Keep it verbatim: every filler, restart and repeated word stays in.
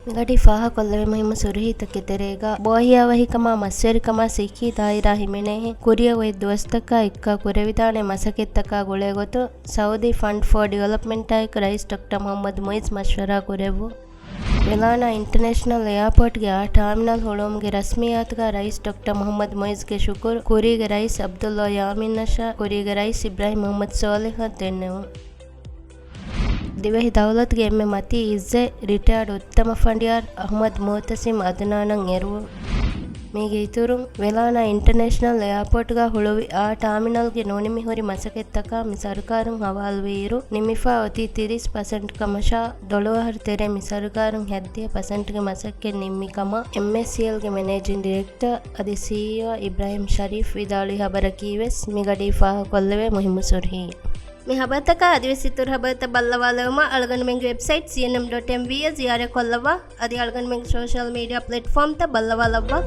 މިގަޑީ ފާހަގަކޮށްލެވޭ މުހިއްމު ސުރުހީތަކެއް ތެރޭގަ، ބޯހިޔާވަހިކަމާ މަސްވެރިކަމާ ސިއްހީ ދާއިރާ ހިމެނޭހެން ކުރިއަށް އޮތް ދުވަސްތަކާ އެއްކާ ކުރެވިދާނެ މަސައްކަތްތަކާ ގުޅޭގޮތުން، ސައުދީ ފަންޑް ފޯ ޑިވެލޮޕްމަންޓާއެކު ރައީސް ޑޮކްޓަރ މުހައްމަދު މުއިއްޒު މަޝްވަރާ ކުރެއްވުން. ވެލާނާ އިންޓަރނޭޝަނަލް އެއާޕޯޓްގެ އާ ޓާމިނަލް ހުޅުވުމުގެ ރަސްމިއްޔާތުގަ ރައީސް ޑޮކްޓަރ މުހައްމަދު މުއިއްޒުގެ ޝުކުރު ކުރީގެ ރައީސް ޢަބްދުﷲ ޔާމީންއަށާ ކުރީގެ ރައީސް އިބްރާހިމް މުހައްމަދު ޞާލިޙަށް ދެންނެވުން. ދިވެހި ދައުލަތުގެ އެންމެ މަތީ އިއްޒަތް ރިޓަޔާޑް އުއްތަމަ ފަނޑިޔާރު އަޙްމަދު މުޢުތަޞިމް ޢަދުނާނަށް އެރުވުން. މީގެ އިތުރުން، ވެލާނާ އިންޓަރނޭޝަނަލް އެއާޕޯޓްގަ ހުޅުވި އާ ޓާމިނަލްގެ ނުނިމި ހުރި މަސައްކަތްތަކާ މި ސަރުކާރުން ހަވާލުވިއިރު، ނިމިފާ އޮތީ ތިރީސް ޕަސެންޓް ކަމަށާ، ދޮޅު އަހަރު ތެރޭ މި ސަރުކާރުން ހައްދިހަ ޕަސެންޓްގެ މަސައްކަތް ނިންމި ކަމަށް އެމްއޭސީއެލްގެ މެނޭޖިން ޑިރެކްޓަރ އަދި ސީއީއޯ އިބްރާހިމް ޝަރީފް ވިދާޅުވި ހަބަރަކީވެސް މިގަޑީ ފާހަގަކޮށްލެވޭ މުހިއްމު ސުރުހީ. މި ހަބަރުތަކާ އަދިވެސް އިތުރު ހަބަރުތައް ބައްލަވާލެވުމަށް އަޅުގަނޑުމެންގެ ވެބްސައިޓް ސީއެންއެމް ޑޮޓް އެމްވީއަށް ޒިޔާރަތްކޮށްލައްވާ. އަދި އަޅުގަނޑުމެންގެ ސޯޝަލް މީޑިއާ ޕްލެޓްފޯމްތައް ބައްލަވާލައްވާ.